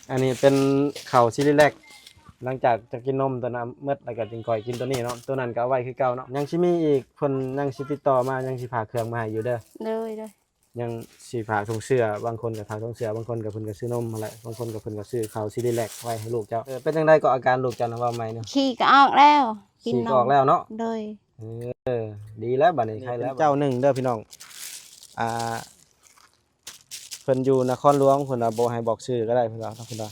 ອັນນີ້ເປັນເຂົ້າຊີຣີແລັກ ຫຼັງຈາກຈະກິນນົມຕົວນັ້ນໝົດ ແລ້ວກໍຈຶ່ງຄ່ອຍກິນຕົວນີ້ເນາະ. ຕົວນັ້ນກໍເອົາໄວ້ຄືເກົ່າເນາະ. ຍັງຊິມີອີກ ເພິ່ນຍັງຊິຕິດຕໍ່ມາ ຍັງຊິພາເຄື່ອງມາໃຫ້ຢູ່ເດີ. ໂດຍ ໂດຍ. ຍັງຊິພາສົ່ງເສື້ອ ບາງຄົນກໍພາສົ່ງເສື້ອ ບາງຄົນກໍເພິ່ນກໍຊື້ນົມຫັ້ນແຫຼະ ບາງຄົນກໍເພິ່ນກໍຊື້ເຂົ້າຊີຣີແລັກໄວ້ໃຫ້ລູກເຈົ້າ. ເອີ ເປັນຈັ່ງໃດກໍອາການລູກເຈົ້ານະ ເວົ້າໃໝ່ເນາະ. ຂີ້ກໍອອກແລ້ວ ກິນນົມ ຂີ້ກໍອອກແລ້ວເນາະ. ໂດຍ. ເອີ ດີແລ້ວ ບັດນີ້ໄຄແລ້ວ. ເຈົ້າໜຶ່ງເດີພີ່ນ້ອງ ອ່າ ເພິ່ນຢູ່ນະຄອນຫຼວງ ເພິ່ນວ່າບໍ່ໃຫ້ບອກຊື່ກໍໄດ້ ເພິ່ນວ່າ ເນາະ ເພິ່ນວ່າ.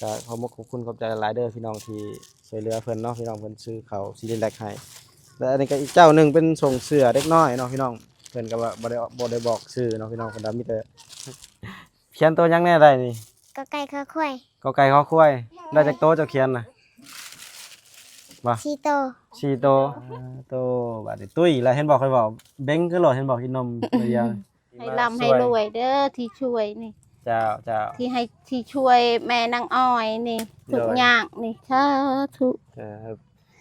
ກໍຂອບມຸກຂອບຄຸນຂອບໃຈຫຼາຍເດີພີ່ນ້ອງທີ່ຊ່ວຍເຫຼືອເພິ່ນເນາະ ພີ່ນ້ອງ. ເພິ່ນຊື້ເຂົ້າຊີຣີແລັກໃຫ້ ແລະ ອັນນີ້ກໍອີກເຈົ້າໜຶ່ງເປັນສົ່ງເສື້ອເດັກນ້ອຍເນາະ ພີ່ນ້ອງ. ເພິ່ນກໍວ່າບໍ່ໄດ້ ບໍ່ໄດ້ບອກຊື່ເນາະ ພີ່ນ້ອງ. ເພິ່ນວ່າມີແຕ່ ຂຽນໂຕຫຍັງແດ່ໄດ້ນີ້? ກ.ໄກ່ ຄ.ຄວາຍ ກ.ໄກ່ ຄ.ຄວາຍ. ໄດ້ຈັກໂຕເຈົ້າຂຽນນະ? ບໍ່ ສີ່ໂຕ ສີ່ໂຕ. ອ່າ ໂຕ ບາດນີ້ຕຸ້ຍແລ້ວ ເຫັນບໍ່ ຂ້ອຍເວົ້າ ເບັງຄືໂລດ ເຫັນບໍ່ ກິນນົມດຽວ. ໃຫ້ລ່ຳໃຫ້ລວຍເດີທີ່ຊ່ວຍນີ້. ເຈົ້າ ເຈົ້າ. ທີ່ໃຫ້ ທີ່ຊ່ວຍແມ່ນາງອ້ອຍນີ້ ໂດຍ ທຸກຍາກນີ້ ສາທຸ. ເອີ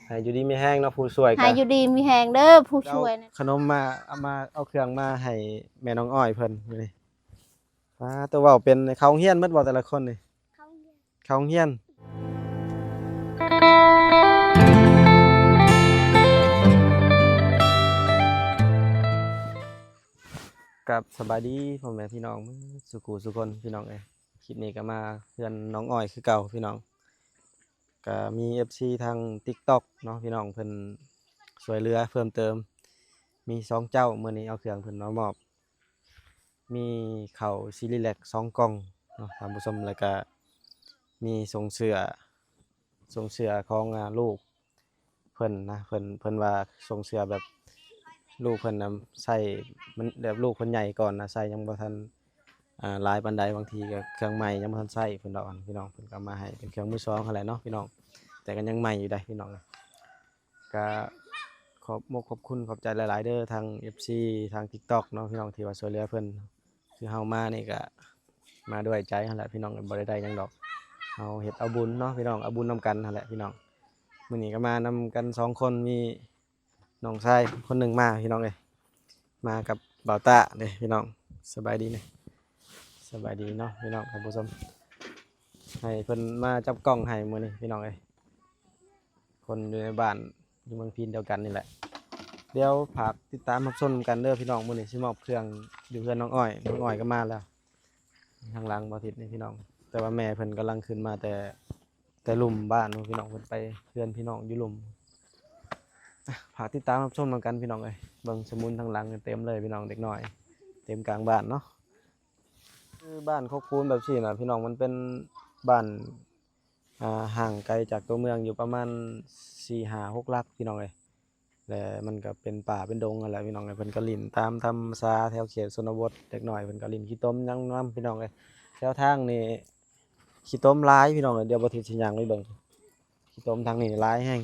ໃຫ້ຢູ່ດີມີແຮງເນາະ ຜູ້ຊ່ວຍ ໃຫ້ຢູ່ດີມີແຮງເດີຜູ້ຊ່ວຍ. ເອົາຂະໜົມມາ ເອົາມາ ເອົາເຄື່ອງມາໃຫ້ແມ່ນ້ອງອ້ອຍເພິ່ນນີ້. ປາດ ໂຕເວົ້າເປັນ ເຂົ້າໂຮງຮຽນໝົດບໍ່ແຕ່ລະຄົນນີ້? ເຂົ້າໂຮງຮຽນ ເຂົ້າໂຮງຮຽນ. ກັບສະບາຍດີພໍ່ແມ່ພີ່ນ້ອງໝົດສູ່ຄູ່ສູ່ຄົນ ພີ່ນ້ອງເອີຍ. ຄລິບນີ້ກໍມາເຮືອນນ້ອງອ້ອຍຄືເກົ່າ ພີ່ນ້ອງ. ກໍມີເອັຟຊີທາງຕິກຕັອກເນາະ ພີ່ນ້ອງ ເພິ່ນຊ່ວຍເຫຼືອເພີ່ມເຕີມ ມີສອງເຈົ້າ. ມື້ນີ້ເອົາເຄື່ອງເພິ່ນມາມອບ ມີເຂົ້າຊີຣີແລັກສອງກ່ອງເນາະທ່ານຜູ້ຊົມ ແລ້ວກະມີຊົງເສື້ອ ຊົງເສື້ອຂອງ ອາ ລູກເພິ່ນນະ. ເພິ່ນ ເພິ່ນວ່າຊົງເສື້ອແບບລູກເພິ່ນນະໃສ່ ມັນແບບລູກເພິ່ນໃຫຍ່ກ່ອນນະ ໃສ່ຍັງບໍ່ທັນ ອາ ຫຼາຍປານໃດ ບາງທີກໍເຄື່ອງໃໝ່ຍັງບໍ່ທັນໃຊ້ ເພິ່ນວ່າ ພີ່ນ້ອງ. ເພິ່ນກໍເອົາມາໃຫ້ເປັນເຄື່ອງມືສອງຫັ້ນແຫຼະເນາະ ພີ່ນ້ອງ ແຕ່ກໍຍັງໃໝ່ຢູ່ໃດ໋ ພີ່ນ້ອງ. ກະຂອບມຸກຂອບຄຸນຂອບໃຈຫຼາຍໆເດີ ທາງເອັຟຊີທາງຕິກຕັອກເນາະ ພີ່ນ້ອງ ທີ່ວ່າຊ່ວຍເຫຼືອເພິ່ນ. ຄືເຮົາມານີ້ກະມາດ້ວຍໃຈຫັ້ນແຫຼະ ພີ່ນ້ອງ ບໍ່ໄດ້ໄດ້ຫຍັງດອກ. ເຮົາເຮັດເອົາບຸນເນາະ ພີ່ນ້ອງ ເອົາບຸນນຳກັນຫັ້ນແຫຼະ ພີ່ນ້ອງ. ມື້ນີ້ກໍມານຳກັນສອງຄົນ ມີ ນ້ອງຊາຍຄົນໜຶ່ງມາ ພີ່ນ້ອງເອີຍ ມາກັບບ່າວຕ້າເດ້ ພີ່ນ້ອງ. ສະບາຍດີເນາະ ສະບາຍດີເນາະ ພີ່ນ້ອງທ່ານຜູ້ຊົມ. ໃຫ້ເພິ່ນມາຈັບກ້ອງໃຫ້ມື້ນີ້ ພີ່ນ້ອງເອີຍ. ຄົນຢູ່ໃນບ້ານ ຢູ່ເມືອງພີນດຽວກັນນີ້ແຫຼະ. ດຽວຝາກຕິດຕາມຮັບຊົມນຳກັນເດີ ພີ່ນ້ອງ. ມື້ນີ້ຊິມອບເຄື່ອງຢູ່ເຮືອນນ້ອງອ້ອຍ ນ້ອງອ້ອຍກໍມາແລ້ວ. ທາງຫຼັງບ່າວທິດນີ້ ພີ່ນ້ອງ ແຕ່ວ່າແມ່ເພິ່ນກຳລັງຂຶ້ນມາແຕ່ ແຕ່ລຸ່ມບ້ານພຸ້ນ ພີ່ນ້ອງ ເພິ່ນໄປເຮືອນພີ່ນ້ອງຢູ່ລຸ່ມ. ອ່ະ ຝາກຕິດຕາມຮັບຊົມນຳກັນ ພີ່ນ້ອງເອີຍ. ເບິ່ງສະໝຸນທາງຫຼັງເຕັມເລີຍ ພີ່ນ້ອງ ເດັກນ້ອຍເຕັມກາງບ້ານເນາະ. ຄືບ້ານຄົກຄູນແບບຊີ້ນະ ພີ່ນ້ອງ ມັນເປັນບ້ານ ອ່າ ຫ່າງໄກຈາກຕົວເມືອງຢູ່ປະມານສີ່ຫ້າຫົກຫຼັກ ພີ່ນ້ອງເອີຍ. ແລະ ມັນກໍເປັນປ່າເປັນດົງຫັ້ນແຫຼະ ພີ່ນ້ອງເອີຍ. ເພິ່ນກໍຫຼິ້ນຕາມທຳມະຊາດແຖວເຂດຊົນນະບົດ ເດັກນ້ອຍເພິ່ນກໍຫຼິ້ນຂີ້ຕົມຫຍັງນຳ ພີ່ນ້ອງເອີຍ. ແຖວທາງນີ້ຂີ້ຕົມຫຼາຍ ພີ່ນ້ອງເອີຍ. ດຽວບ່າວທິດຊິຍ່າງໄປເບິ່ງ ຂີ້ຕົມທາງນີ້ຫຼາຍແຮງ.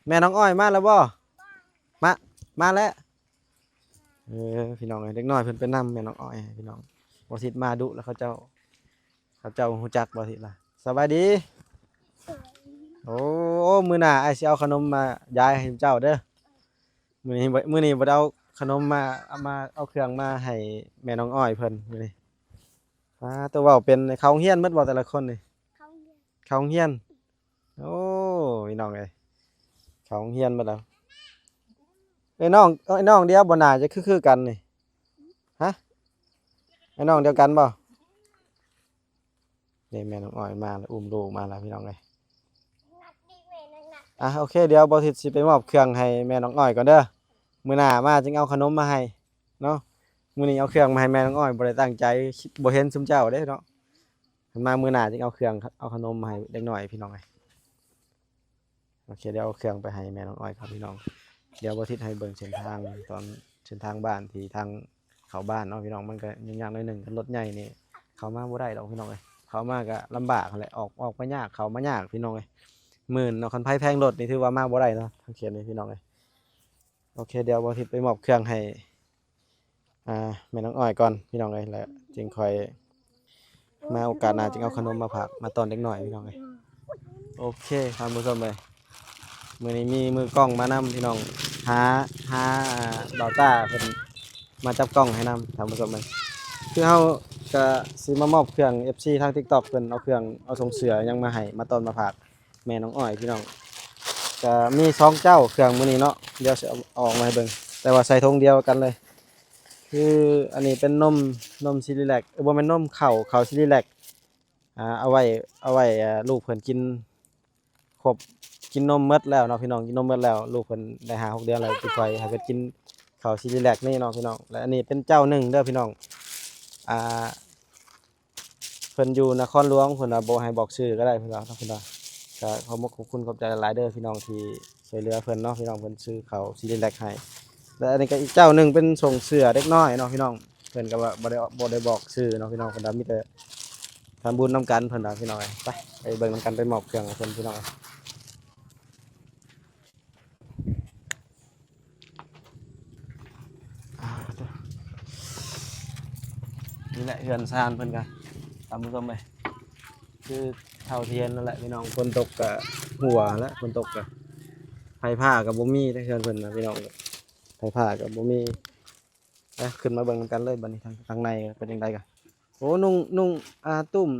ແມ່ນ້ອງອ້ອຍມາແລ້ວບໍ່? ມາ ມາແລ້ວ. ເອີ ພີ່ນ້ອງເອີຍ ເດັກນ້ອຍເພິ່ນໄປນຳແມ່ນ້ອງອ້ອຍ ພີ່ນ້ອງ. ບ່າວທິດມາດຸແລ້ວ ເຂົາເຈົ້າ ເຂົາເຈົ້າຮູ້ຈັກບໍ່ ທິດລະ? ສະບາຍດີ. ໂອ້ ມື້ໜ້າອ້າຍຊິເອົາຂະໜົມມາຢາຍໃຫ້ເຈົ້າເດີ. ມື້ນີ້ ມື້ນີ້ບໍ່ໄດ້ເອົາຂະໜົມມາ ເອົາມາ ເອົາເຄື່ອງມາໃຫ້ແມ່ນ້ອງອ້ອຍເພິ່ນມື້ນີ້. ປາດ ໂຕເວົ້າເປັນ ເຂົ້າໂຮງຮຽນໝົດບໍ່ແຕ່ລະຄົນນີ້? ເຂົ້າໂຮງຮຽນ ເຂົ້າໂຮງຮຽນ. ໂອ້ ພີ່ນ້ອງເອີຍ ເຂົ້າໂຮງຮຽນໝົດແລ້ວ. ເອີຍ ນ້ອງ ເອີຍ ນ້ອງດຽວບໍ່ ໜ້າຈະຄື ຄືກັນນີ້? ຮະ ເອີຍ ນ້ອງດຽວກັນບໍ່? ນີ້ແມ່ນ້ອງອ້ອຍມາແລ້ວ ອຸ້ມລູກມາແລ້ວ ພີ່ນ້ອງເອີຍ. ອ່ະ ໂອເຄ ດຽວບ່າວທິດຊິໄປມອບເຄື່ອງໃຫ້ແມ່ນ້ອງອ້ອຍກ່ອນເດີ. ມື້ໜ້າມາຈຶ່ງເອົາຂະໜົມມາໃຫ້ເນາະ. ມື້ນີ້ເອົາເຄື່ອງມາໃຫ້ແມ່ນ້ອງອ້ອຍ ບໍ່ໄດ້ຕັ້ງໃຈ ບໍ່ເຫັນຊຸມເຈົ້າເດ້ເນາະ. ມາມື້ໜ້າຈຶ່ງເອົາເຄື່ອງ ເອົາຂະໜົມມາໃຫ້ເດັກນ້ອຍ ພີ່ນ້ອງເອີຍ. ໂອເຄ ດຽວເອົາເຄື່ອງໄປໃຫ້ແມ່ນ້ອງອ້ອຍກ່ອນ ພີ່ນ້ອງ. ດຽວບ່າວທິດໃຫ້ເບິ່ງເສັ້ນທາງ ຕອນເສັ້ນທາງບ້ານ ທີ່ທາງເຂົ້າບ້ານເນາະ ພີ່ນ້ອງ. ມັນກໍຫຍຸ້ງຍາກໜ້ອຍໜຶ່ງ ຄັນລົດໃຫຍ່ນີ້ເຂົ້າມາບໍ່ໄດ້ດອກ ພີ່ນ້ອງເອີຍ. ເຂົ້າມາກໍລຳບາກຫັ້ນແຫຼະ ອອກ ອອກມາຍາກ ເຂົ້າມາຍາກ ພີ່ນ້ອງເອີຍ. ໝື່ນເນາະ ຄັນໃຜແພງລົດນີ້ຖືວ່າມາບໍ່ໄດ້ເນາະ ທາງເຂດນີ້ ພີ່ນ້ອງເອີຍ. ໂອເຄ ດຽວບ່າວທິດໄປມອບເຄື່ອງໃຫ້ ອ່າ ແມ່ນ້ອງອ້ອຍກ່ອນ ພີ່ນ້ອງເອີຍ ແລ້ວຈຶ່ງຄ່ອຍມາໂອກາດໜ້າຈຶ່ງເອົາຂະໜົມມາຝາກມາຕ້ອນເດັກນ້ອຍ ພີ່ນ້ອງເອີຍ. ໂອເຄ ທ່ານຜູ້ຊົມເອີຍ ມື້ນີ້ມີມືກ້ອງມານຳ ພີ່ນ້ອງ ຫາ ຫາ ອ່າ ບ່າວຕ້າເພິ່ນມາຈັບກ້ອງໃຫ້ນຳ ທ່ານຜູ້ຊົມເອີຍ. ຄືເຮົາ ກະຊິມາມອບເຄື່ອງ ເອັຟຊີ ທາງ TikTok ເພິ່ນເອົາເຄື່ອງ ເອົາສົ່ງເສື້ອຫຍັງມາໃຫ້ ມາຕ້ອນມາຝາກແມ່ນ້ອງອ້ອຍພີ່ນ້ອງ. ກະມີສອງເຈົ້າເຄື່ອງມື້ນີ້ເນາະ, ດຽວຊິເອົາ ເອົາອອກມາໃຫ້ເບິ່ງ, ແຕ່ວ່າໃສ່ຖົງດຽວກັນເລີຍ. ຄືອັນນີ້ເປັນນົມ ນົມຊີຣີແລັກ ເອີ ບໍ່ແມ່ນນົມເຂົ້າ ເຂົ້າຊີຣີແລັກ ອ່າ ເອົາໄວ້ ເອົາໄວ້ ອ່າ ລູກເພິ່ນກິນຄົບ ກິນນົມໝົດແລ້ວເນາະພີ່ນ້ອງ, ກິນນົມໝົດແລ້ວ ລູກເພິ່ນໄດ້ຫ້າຫົກເດືອນແລ້ວ ຈຶ່ງຄ່ອຍໃຫ້ເພິ່ນກິນເຂົ້າຊີຣີແລັກນີ້ເນາະພີ່ນ້ອງ. ແລະ ອັນນີ້ເປັນເຈົ້າໜຶ່ງເດີພີ່ນ້ອງ ອ່າ ເພິ່ນຢູ່ນະຄອນຫຼວງ ເພິ່ນວ່າບໍ່ໃຫ້ບອກຊື່ກໍໄດ້ ເພິ່ນວ່າເນາະ ເພິ່ນວ່າ. ກໍຂອບມຸກຂອບຄຸນຂອບໃຈຫຼາຍໆເດີພີ່ນ້ອງທີ່ຊ່ວຍເຫຼືອເພິ່ນເນາະ ພີ່ນ້ອງ ເພິ່ນຊື້ເຂົ້າຊີຣີແລັກໃຫ້. ແລະ ອັນນີ້ກໍອີກເຈົ້າໜຶ່ງເປັນສົ່ງເສື້ອເດັກນ້ອຍເນາະພີ່ນ້ອງ, ເພິ່ນກໍວ່າບໍ່ໄດ້ ບໍ່ໄດ້ບອກຊື່ເນາະພີ່ນ້ອງ, ເພິ່ນວ່າມີແຕ່ທຳບຸນນຳກັນ ເພິ່ນວ່າພີ່ນ້ອງເອີຍ. ໄປ ໄປເບິ່ງນຳກັນ ໄປມອບເຄື່ອງໃຫ້ເພິ່ນພີ່ນ້ອງເອີຍ. ອ່າ ນີ້ແຫຼະເຮືອນຊານເພິ່ນກະ ທ່ານຜູ້ຊົມເອີຍ ຄືເທົ່າທີ່ເຫັນນັ້ນແຫຼະພີ່ນ້ອງ. ຝົນຕົກກະຮົ່ວແຫຼະ ຝົນຕົກກະ ໄຟຟ້າກະບໍ່ມີເດ້ເຮືອນເພິ່ນນະພີ່ນ້ອງ, ໄຟຟ້າກະບໍ່ມີ. ໄປ ຂຶ້ນມາເບິ່ງນຳກັນເລີຍບາດນີ້ ທາງ ທາງໃນເປັນຈັ່ງໃດກະ. ໂອ້ ນຸ່ງ ນຸ່ງ ອ່າ ຕຸ້ມ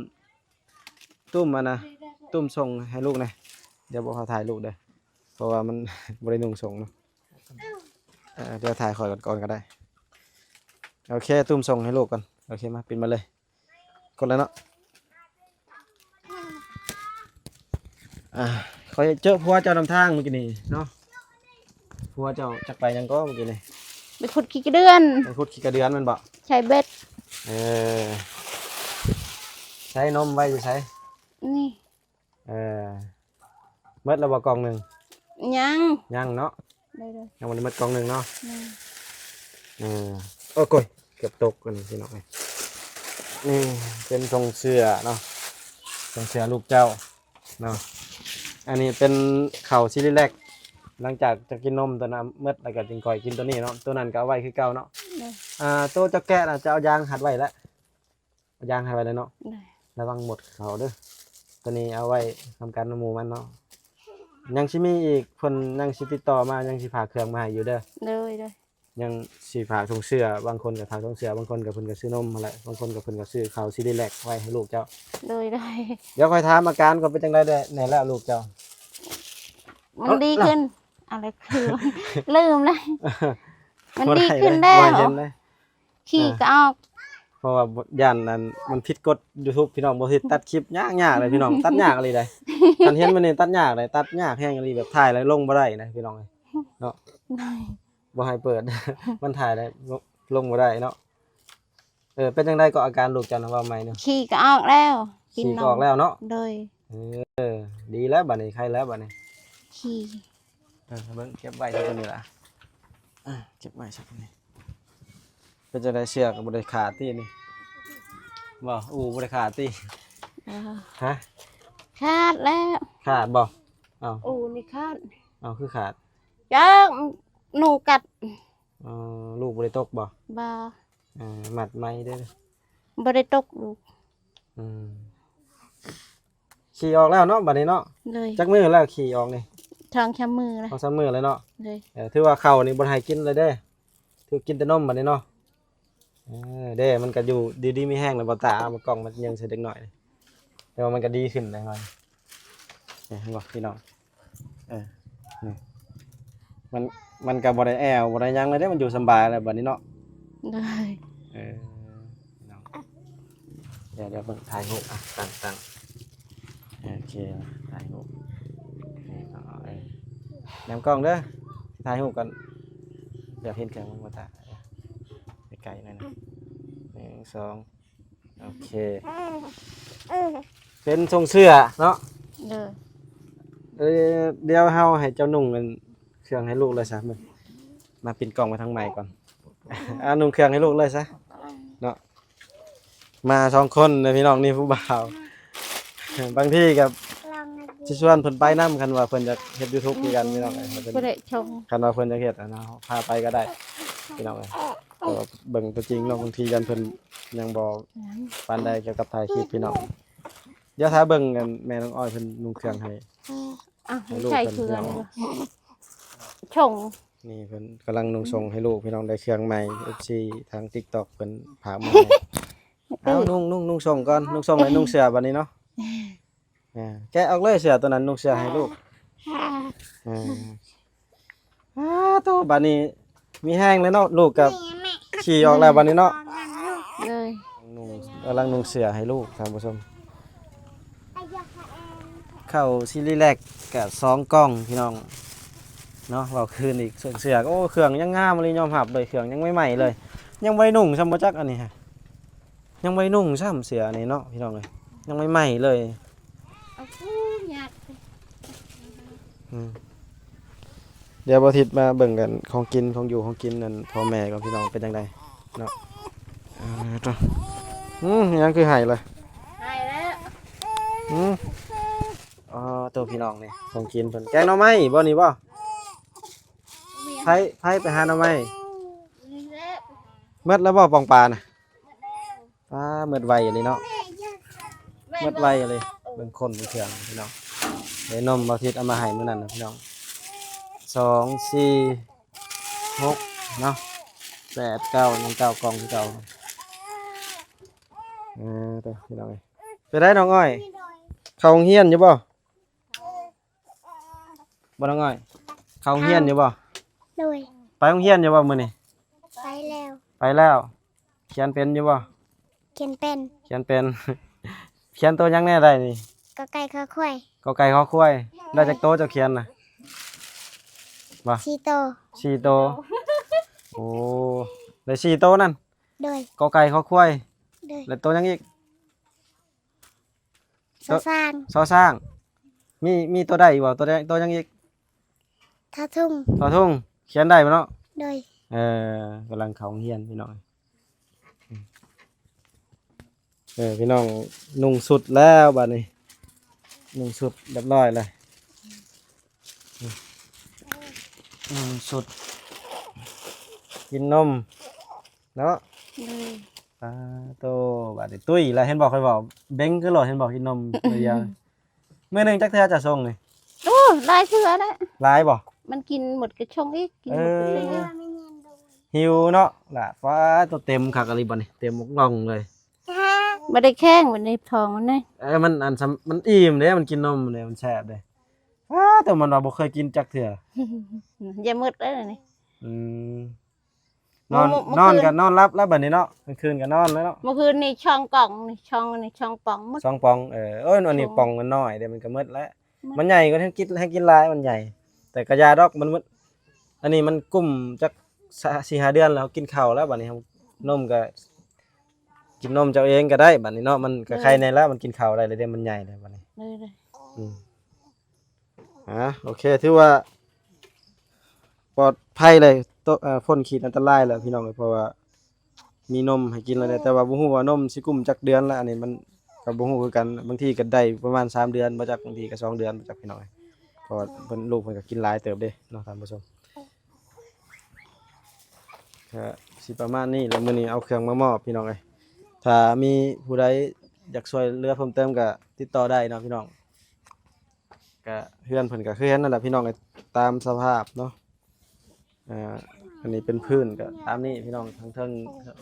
ຕຸ້ມອັນນະ ຕຸ້ມສົ່ງໃຫ້ລູກແດ່. ດຽວບໍ່ເຂົ້າຖ່າຍລູກເດີ ເພາະວ່າມັນ ບໍ່ໄດ້ນຸ່ງສົ່ງເນາະ. ເອີ ດຽວຖ່າຍຂ້ອຍກ່ອນ ກ່ອນກໍໄດ້. ໂອເຄ ຕຸ້ມສົ່ງໃຫ້ລູກກ່ອນ. ໂອເຄ ມາ ປິດມາເລີຍ. ກົດແລ້ວເນາະ. ອ່າ ຂ້ອຍເຈີຜົວເຈົ້ານຳທາງມື້ກີ້ນີ້ເນາະ. ຜົວເຈົ້າຈັກໄປຫຍັງກໍມື້ກີ້ນີ້? ໄປຂຸດຂີ້ກະເດືອນ. ໄປຂຸດຂີ້ກະເດືອນແມ່ນບໍ່? ໃສ່ເບັດ. ເອີ ໃສ່ນົມໄວ້ຢູ່ໃສ? ນີ້. ເອີ ໝົດແລ້ວບໍ່ກ່ອງໜຶ່ງ? ຍັງ ຍັງເນາະ. ໂດຍໆ ຍັງບໍ່ໄດ້ໝົດກ່ອງໜຶ່ງເນາະ. ແມ່ນ. ເອີ ໂອ້ຍ ເກືອບຕົກອັນນີ້ພີ່ນ້ອງເອີຍ. ນີ້ເປັນສົ່ງເສື້ອເນາະ ສົ່ງເສື້ອລູກເຈົ້າເນາະ. ອັນນີ້ເປັນເຂົ້າຊີຣີແລັກ ຫຼັງຈາກຈະກິນນົມຕົວນັ້ນໝົດແລ້ວກໍຈຶ່ງຄ່ອຍກິນຕົວນີ້ເນາະ. ຕົວນັ້ນກໍເອົາໄວ້ຄືເກົ່າເນາະ. ໂດຍ. ອ່າ ໂຕເຈົ້າແກະນະ ຈະເອົາຢາງຮັດໄວ້ແລ້ວ ເອົາຢາງໃຫ້ໄວ້ແລ້ວເນາະ. ໂດຍ. ລະວັງໝົດເຂົ້າເດີ. ຕົວນີ້ເອົາໄວ້ນຳກັນນຳໝູ່ມັນເນາະ. ຍັງຊິມີອີກ ເພິ່ນຍັງຊິຕິດຕໍ່ມາ ຍັງຊິຝາກເຄື່ອງມາໃຫ້ຢູ່ເດີ. ໂດຍໆ. ຍັງຊິຝາກຖົງເສື້ອ ບາງຄົນກໍຝາກຖົງເສື້ອ ບາງຄົນກໍເພິ່ນກໍຊື້ນົມຫັ້ນແຫຼະ ບາງຄົນກໍເພິ່ນກໍຊື້ເຂົ້າຊີຣີແລັກໄວ້ໃຫ້ລູກເຈົ້າ. ໂດຍໆ. ດຽວຂ້ອຍຖາມອາການກ່ອນ ເປັນຈັ່ງໃດແດ່ແລ້ວລູກເຈົ້າ? ມັນດີຂຶ້ນ. ເອົາລະ ຄືລືມແລ້ວ. ມັນດີຂຶ້ນແລ້ວ ບໍ່ໄດ້ເລີຍ ບໍ່ເຫັນເລີຍ. ຂີ້ກໍອອກ ເພາະວ່າຢ້ານອັນມັນຜິດກົດ YouTube ພີ່ນ້ອງ ບໍ່ເຮັດ ຕັດຄລິບຍາກໆເລີຍພີ່ນ້ອງ ຕັດຍາກອີ່ຫຼີໃດ໋. ຄັນເຫັນມັນນີ້ຕັດຍາກເລີຍ ຕັດຍາກແຮງອີ່ຫຼີ ແບບຖ່າຍແລ້ວລົງບໍ່ໄດ້ນະພີ່ນ້ອງເອີຍເນາະ. ບໍ່ໃຫ້ເປີດ ມັນຖ່າຍແລ້ວລົງ ລົງບໍ່ໄດ້ເນາະ. ເອີ ເປັນຈັ່ງໃດເກາະ ອາການລູກເຈົ້ານະ ເວົ້າໃໝ່ເນາະ? ຂີ້ກໍອອກແລ້ວ ຂີ້ກໍອອກແລ້ວເນາະ. ໂດຍ. ເອີ ດີແລ້ວບາດນີ້ ໄຄແລ້ວບາດນີ້ ຂີ້. ເອີ ເບິ່ງ ເກັບໄວ້ເທົ່ານີ້ລະ. ອ່າ ເກັບໄວ້ຊະນີ້. ເປັນຈັ່ງໃດ ເຊືອກກໍບໍ່ໄດ້ຂາດຕິນີ້? ບໍ່ ອູ່ບໍ່ໄດ້ຂາດຕິ? ບໍ່. ຮະ? ຂາດແລ້ວ. ຂາດບໍ່? ເອົ້າ ອູ່ນີ້ຂາດ. ເອົ້າ ຄືຂາດ? ຈັກ ໜູກັດ. ອໍ ລູກບໍ່ໄດ້ຕົກບໍ່? ບໍ່. ເອີ ມັດໃໝ່ເດີ້. ບໍ່ໄດ້ຕົກລູກ. ອືມ. ຂີ້ອອກແລ້ວເນາະ ບາດນີ້ເນາະ. ໂດຍ. ຈັກມື້ແລ້ວຂີ້ອອກນີ້? ສອງສາມມື້ແລ້ວ. ສອງສາມມື້ແລ້ວເນາະ. ໂດຍ. ເອີ ຖືວ່າເຂົ້ານີ້ບໍ່ໃຫ້ກິນເລີຍເດ້ ຖືກກິນແຕ່ນົມບາດນີ້ເນາະ. ເອີ ເດ້ ມັນກໍຢູ່ດີໆມີແຮງແລ້ວ ບໍ່ຕາເອົາມາກ້ອງມາຍິງໃສ່ເດັກນ້ອຍ ແຕ່ວ່າມັນກໍດີຂຶ້ນແລ້ວ. ເຫັນບໍ່ພີ່ນ້ອງ? ເອີ ນີ້ ມັນ ມັນກໍບໍ່ໄດ້ແອວ ບໍ່ໄດ້ຫຍັງແລ້ວເດ້ ມັນຢູ່ສະບາຍແລ້ວບາດນີ້ເນາະ. ໂດຍ. ເອີ ພີ່ນ້ອງ ດຽວ ດຽວເບິ່ງ ຖ່າຍຮູບ ອ່ະ ຕັ້ງ ຕັ້ງ ໂອເຄ ຖ່າຍຮູບ ນີ້ ເອົາ ເອີ ແນມກ້ອງເດີ ຖ່າຍຮູບກ່ອນ ຢາກເຫັນເຄື່ອງມັນບໍ່ຕາ ໃກ້ໆ ໜ້ອຍໜຶ່ງ ໜຶ່ງ ສອງ ໂອເຄ ເປັນຊົງເສື້ອເນາະ. ໂດຍ. ເອີ ດຽວເຮົາໃຫ້ເຈົ້ານຸ່ງອັນເຄື່ອງໃຫ້ລູກເລີຍຊະ ມາ ມາປິ່ນກ້ອງໄປທາງໃໝ່ກ່ອນ ອາ ນຸ່ງເຄື່ອງໃຫ້ລູກເລີຍຊະເນາະ. ມາສອງຄົນເດີພີ່ນ້ອງ ນີ້ຜູ້ບ່າວ ບາງທີກໍຊິຊວນເພິ່ນໄປນຳ ຄັນວ່າເພິ່ນຢາກເຮັດ YouTube ຄືກັນພີ່ນ້ອງ ຄັນວ່າເພິ່ນຢາກເຮັດນະ ພາໄປກໍໄດ້ພີ່ນ້ອງເອີຍ. ແຕ່ວ່າເບິ່ງຕົວຈິງເນາະ ບາງທີຢ້ານເພິ່ນຍັງບໍ່ປານໃດກ່ຽວກັບຖ່າຍຄລິບພີ່ນ້ອງ. ດຽວຖ້າເບິ່ງອັນແມ່ນ້ອງອ້ອຍເພິ່ນນຸ່ງເຄື່ອງໃຫ້ ອ່ະ ໃຫ້ລູກເພິ່ນ ໃສ່ເຄື່ອງ ພີ່ນ້ອງ ຊົງ ນີ້ເພິ່ນກຳລັງນຸ່ງຊົງໃຫ້ລູກພີ່ນ້ອງ ໄດ້ເຄື່ອງໃໝ່ ເອັຟຊີ ທາງ TikTok ເພິ່ນຝາກມາໃຫ້ ເອົາ ເອີ ນຸ່ງ ນຸ່ງ ນຸ່ງສົ່ງກ່ອນ ນຸ່ງສົ່ງແລ້ວນຸ່ງເສື້ອບາດນີ້ເນາະ. ເອີ ແກະອອກເລີຍເສື້ອຕົວນັ້ນ ນຸ່ງເສື້ອໃຫ້ລູກ. ເອີ ອາ ໂຕ ບາດນີ້ມີແຮງແລ້ວເນາະ ລູກກໍຂີ່ອອກແລ້ວບາດນີ້ເນາະ. ເອີ ນຸ່ງ ກຳລັງນຸ່ງເສື້ອໃຫ້ລູກ ທ່ານຜູ້ຊົມ. ເຂົ້າຊີຣີແລັກກະສອງກ່ອງພີ່ນ້ອງເນາະ. ເວົ້າຄືນອີກ ເສື້ອ ໂອ້ ເຄື່ອງຍັງງາມອີ່ຫຼີ ຍອມຮັບເລີຍ ເຄື່ອງຍັງໃໝ່ໆເລີຍ ຍັງບໍ່ໄດ້ນຸ່ງຊ້ຳ ບໍ່ຈັກອັນນີ້ ຍັງບໍ່ໄດ້ນຸ່ງຊ້ຳເສື້ອນີ້ເນາະ ພີ່ນ້ອງເອີຍ ຍັງໃໝ່ໆເລີຍ. ອືມ ດຽວບໍ່ທິດມາເບິ່ງກັນ ຂອງກິນ ຂອງຢູ່ ຂອງກິນ ອັນ ພໍ່ແມ່ກ່ອນ ພີ່ນ້ອງ ເປັນຈັ່ງໃດເນາະ. ເອີ ໂຕ ອືມ ຫຍັງຄືໄຫ້ລະ? ໄຫ້ແລ້ວ. ອືມ ອໍ ໂຕ ພີ່ນ້ອງ ນີ້ຂອງກິນເພິ່ນ ແກງໜໍ່ໄມ້ບໍ່ນີ້ບໍ່? ໃຜ ໃຜໄປຫາໜໍ່ໄມ້? ນີ້ແຫຼະ. ໝົດແລ້ວບໍ່ ປ່ອງປານະ? ປ້າ ໝົດໄວອີ່ຫຼີເນາະ ໝົດໄວອີ່ຫຼີ. ເບິ່ງຄົນເບິ່ງເຄື່ອງພີ່ນ້ອງ ໄດ້ນົມບ່າວທິດເອົາມາໃຫ້ມື້ນັ້ນນະພີ່ນ້ອງ ສອງ ສີ່ ຫົກເນາະ ແປດ ເກົ້າ ຍັງເກົ້າກ່ອງຄືເກົ່າ. ເອີ ເດີພີ່ນ້ອງເອີຍ ເປັນໃດນ້ອງອ້ອຍ ເຂົ້າໂຮງຮຽນຢູ່ບໍ່? ບໍ່ນ້ອງອ້ອຍ ເຂົ້າໂຮງຮຽນຢູ່ບໍ່? ໂດຍ. ໄປໂຮງຮຽນຢູ່ບໍ່ມື້ນີ້? ໄປແລ້ວ. ໄປແລ້ວ. ຂຽນເປັນຢູ່ບໍ່? ຂຽນເປັນ. ຂຽນເປັນ. ຂຽນໂຕຫຍັງແດ່ໄດ້ນີ້? ກ ໄກ່ ຄ ຄວາຍ. ກ ໄກ່ ຄ ຄວາຍ. ໄດ້ຈັກໂຕເຈົ້າຂຽນນະ? ບໍ່? ສີ່ໂຕ. ສີ່ໂຕ. ໂອ້ ໄດ້ສີ່ໂຕນັ້ນ? ໂດຍ. ກ ໄກ່ ຄ ຄວາຍ. ໂດຍ. ແລ້ວໂຕຫຍັງອີກ? ຊ ຊ ຊ ຊ້າງ. ມີ ມີໂຕໃດອີກບໍ່? ໂຕໃດ ໂຕຫຍັງອີກ? ທໍທຸງ. ທໍທຸງ. ຂຽນໄດ້ບໍ່ເນາະ? ໂດຍ. ເອີ ກຳລັງເຂົ້າໂຮງຮຽນພີ່ນ້ອງ. ເອີ ພີ່ນ້ອງ ນຸ່ງຊຸດແລ້ວບາດນີ້ ນຸ່ງຊຸດຮຽບຮ້ອຍແລ້ວ. ອືມ ຊຸດ ກິນນົມເນາະ. ໂດຍ. ປາໂຕ ບາດນີ້ຕຸ້ຍແລ້ວ ເຫັນບໍ່ ຂ້ອຍເວົ້າ ເບັງຄືໂລດ ເຫັນບໍ່ ກິນນົມມື້ດຽວ. ມື້ໜຶ່ງຈັກເທື່ອຈະຊົງນີ້? ໂອ້ ຫຼາຍເທື່ອແລ້ວ. ຫຼາຍບໍ່? ມັນກິນໝົດກໍຊົງອີກ ກິນໝົດກໍຊົງອີກ. ເອີ ຫິວເນາະລະ. ປາໂຕ ເຕັມຄັກອີ່ຫຼີບາດນີ້ ເຕັມອອກລ່ອງເລີຍ. ບໍ່ໄດ້ແຂງ ມັນໃນທ້ອງມັນເດ້. ເອີ ມັນອັນ ມັນອີ່ມເດ້ ມັນກິນນົມເດ້ ມັນແຊບເດ້. ປາໂຕ ມັນວ່າບໍ່ເຄີຍກິນຈັກເທື່ອ. ຢ່າໝົດເດີນີ້. ອືມ ນອນ ມື້ ນອນ ມື້ຄືນ ກໍນອນຫຼັບແລ້ວບາດນີ້ເນາະ ກາງຄືນກໍນອນແລ້ວເນາະ. ມື້ຄືນນີ້ສອງກ່ອງນີ້ ສອງ ອັນນີ້ສອງປ່ອງໝົດ ສອງປ່ອງ. ເອີ ໂອ້ຍ ອັນນີ້ ສອງ ປ່ອງມັນນ້ອຍເດ້ ມັນກໍໝົດແລ້ວ. ໝົດ. ມັນໃຫຍ່ກໍແຮງກິນ ແຮງກິນຫຼາຍ ມັນໃຫຍ່ ແຕ່ກໍຢ່າດອກ ມັນໝົດ. ອັນນີ້ມັນກຸ້ມຈັກ ສ- ສີ່ຫ້າເດືອນແລ້ວ ເຮົາກິນເຂົ້າແລ້ວບາດນີ້ ເຮົານົມກໍກິນນົມເຈົ້າເອງກໍໄດ້ບາດນີ້ເນາະ. ມັນກໍ ເອີ ໄຄແດ່ແລ້ວ ມັນກິນເຂົ້າໄດ້ແລ້ວເດ້ ມັນໃຫຍ່ແລ້ວບາດນີ້. ເອີ ອືມ ອ່າ ໂອເຄ ຖືວ່າປອດໄພເລີຍ ໂຕ ເອີ ພົ້ນຂີດອັນຕະລາຍແລ້ວພີ່ນ້ອງເອີຍ ເພາະວ່າມີນົມໃຫ້ກິນແລ້ວເດ້. ແຕ່ວ່າບໍ່ຮູ້ວ່ານົມຊິກຸ້ມຈັກເດືອນລະ ອັນນີ້ມັນກໍບໍ່ຮູ້ຄືກັນ. ບາງທີກໍໄດ້ປະມານສາມເດືອນບໍ່ຈັກ ບາງທີກໍສອງເດືອນບໍ່ຈັກ ພີ່ນ້ອງເອີຍ. ເພາະວ່າເພິ່ນ ລູກເພິ່ນກໍກິນຫຼາຍເຕີບເດ້ເນາະ ທ່ານຜູ້ຊົມ. ກໍຊິປະມານນີ້ແຫຼະ ມື້ນີ້ເອົາເຄື່ອງມາມອບ ພີ່ນ້ອງເອີຍ. ຖ້າມີຜູ້ໃດຢາກຊ່ວຍເຫຼືອເພີ່ມເຕີມກໍຕິດຕໍ່ໄດ້ເນາະ ພີ່ນ້ອງ. ກະເຮືອນເພິ່ນກະຄືເຮືອນນັ້ນແຫຼະພີ່ນ້ອງເອີຍ ຕາມສະພາບເນາະ. ອ່າ ອັນນີ້ເປັນພື້ນກະຕາມນີ້ພີ່ນ້ອງ ທາງເທິງ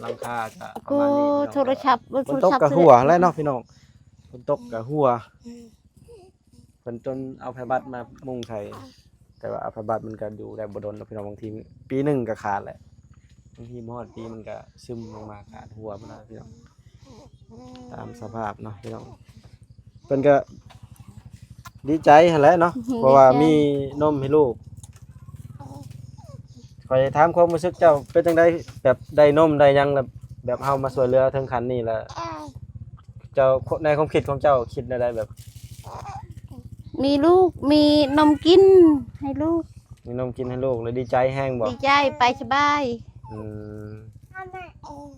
ຫຼັງຄາກະປະມານນີ້ພີ່ນ້ອງ. ໂທລະສັບ ຝົນຕົກກະຮົ່ວແຫຼະເນາະພີ່ນ້ອງ ຝົນຕົກກະຮົ່ວ. ເພິ່ນຈົນເອົາຜ້າບັດມາມຸງໃສ່ ແຕ່ວ່າຜ້າບັດມັນກະຢູ່ໄດ້ບໍ່ດົນດອກພີ່ນ້ອງ ບາງທີປີໜຶ່ງກະຂາດແຫຼະ ບາງທີບໍ່ຮອດປີມັນກະຊຶມລົງມາຂາດຮົ່ວໝົດແລ້ວພີ່ນ້ອງ. ຕາມສະພາບເນາະພີ່ນ້ອງ ເພິ່ນກະດີໃຈຫັ້ນແຫຼະເນາະ ເພາະວ່າມີນົມໃຫ້ລູກ. ຂ້ອຍຖາມຄວາມຮູ້ສຶກເຈົ້າເປັນຈັ່ງໃດ ແບບໄດ້ນົມໄດ້ຫຍັງ ແບບເຮົາມາຊ່ວຍເຫຼືອເຖິງຂັ້ນນີ້ແລ້ວ ເຈົ້າ ໃນຄວາມຄິດຂອງເຈົ້າຄິດແນວໃດ ແບບ ມີລູກ ມີນົມກິນໃຫ້ລູກ ມີນົມກິນໃຫ້ລູກ ແລ້ວດີໃຈແຮງບໍ່? ດີໃຈ ໄປສະບາຍ. ອືມ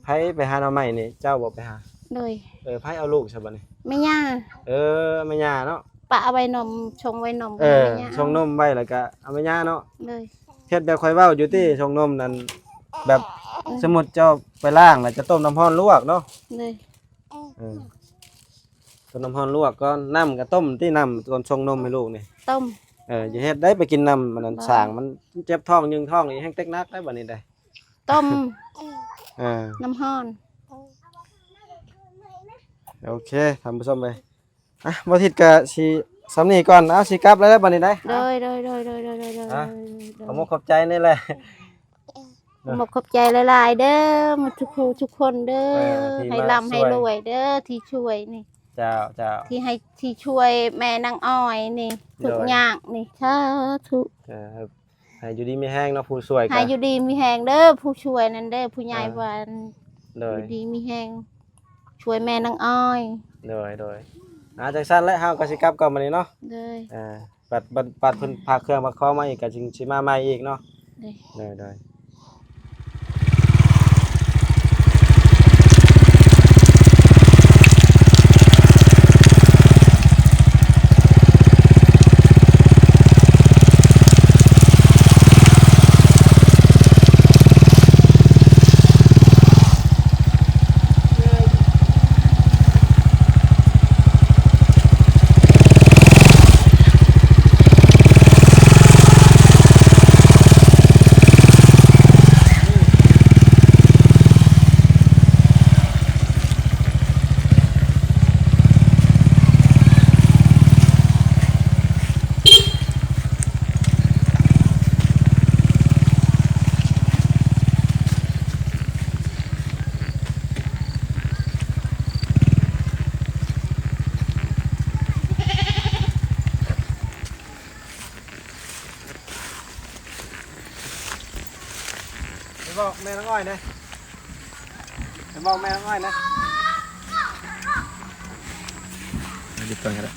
ໃຜໄປຫາໜໍ່ໄມ້ນີ້ ເຈົ້າບໍ່ໄປຫາ? ໂດຍ. ເອີ ໃຜເອົາລູກຊະບາດນີ້? ແມ່ຍ່າ. ເອີ ແມ່ຍ່າເນາະ ປະໄວ້ນົມ ຊົງໄວ້ນົມ ເອີ ແມ່ຍ່າ ຊົງນົມໄວ້ ແລ້ວກະເອົາແມ່ຍ່າເນາະ. ໂດຍ. ເຮັດແບບຂ້ອຍເວົ້າຢູ່ຕິ ຊົງນົມນັ້ນ ແບບ ເອີ ສົມມຸດເຈົ້າໄປລ້າງ ແລ້ວຈະຕົ້ມນ້ຳຮ້ອນລວກເນາະ. ໂດຍ. ເອີ ຕົ້ມນ້ຳຮ້ອນລວກກ່ອນ ນ້ຳກໍຕົ້ມຕິ ນ້ຳຕອນຊົງນົມໃຫ້ລູກນີ້ ຕົ້ມ. ເອີ ຢ່າເຮັດໄດ້ ໄປກິນນ້ຳອັນນັ້ນ ບໍ່ ສ້າງມັນເຈັບທ້ອງ ຍືງທ້ອງອີກ ແຮ່ງເຕັກໜັກໄດ້ບາດນີ້ໄດ໋. ຕົ້ມ ເອີ ນ້ຳຮ້ອນ. ໂອເຄ ທ່ານຜູ້ຊົມເອີຍ ອ່ະ ບໍ່ທິດກະຊິສ່ຳນີ້ກ່ອນ ເອົາ ຊິກັບແລ້ວບັດນີ້ໄດ໋ ໂດຍ ໂດຍ ໂດຍ ໂດຍ ອ່ະ ໂດຍ ຂອບມຸກຂອບໃຈນີ້ແຫຼະ ຂອບມຸກຂອບໃຈຫຼາຍໆເດີ ໝົດທຸກຜູ້ທຸກຄົນເດີ ເອີ ທີ່ ໃຫ້ ມາ ລ່ຳໃຫ້ ຊ່ວຍ ລວຍເດີ ທີ່ຊ່ວຍນີ້ ເຈົ້າ ເຈົ້າ ທີ່ໃຫ້ ທີ່ຊ່ວຍແມ່ນາງອ້ອຍນີ້ ໂດຍ ທຸກຍາກນີ້ ສາທຸ ເອີ ໃຫ້ຢູ່ດີມີແຮງເນາະ ຜູ້ຊ່ວຍກະ ໃຫ້ຢູ່ດີມີແຮງເດີ ຜູ້ຊ່ວຍນັ້ນເດີ ຜູ້ໃຫຍ່ ເອີ ວ່າ ໂດຍ ຢູ່ດີມີແຮງ ຊ່ວຍແມ່ນາງອ້ອຍ ໂດຍ ໂດຍ ອ່າ ຈັ່ງຊັ້ນແຫຼະ ເຮົາກະຊິກັບກ່ອນບັດນີ້ເນາະ ໂດຍ ອ່າ ບັດ ບັດ ບັດເພິ່ນພາເຄື່ອງພາຂອງມາອີກ ກະຈຶ່ງຊິມາໃໝ່ອີກເນາະ ໂດຍ ໂດຍ ໂດຍ. ໄປບອກແມ່ນາງອ້ອຍແດ່ ໄປບອກແມ່ນາງອ້ອຍແດ່ ເອົາ ຢຸດກ່ອນກະໄດ້.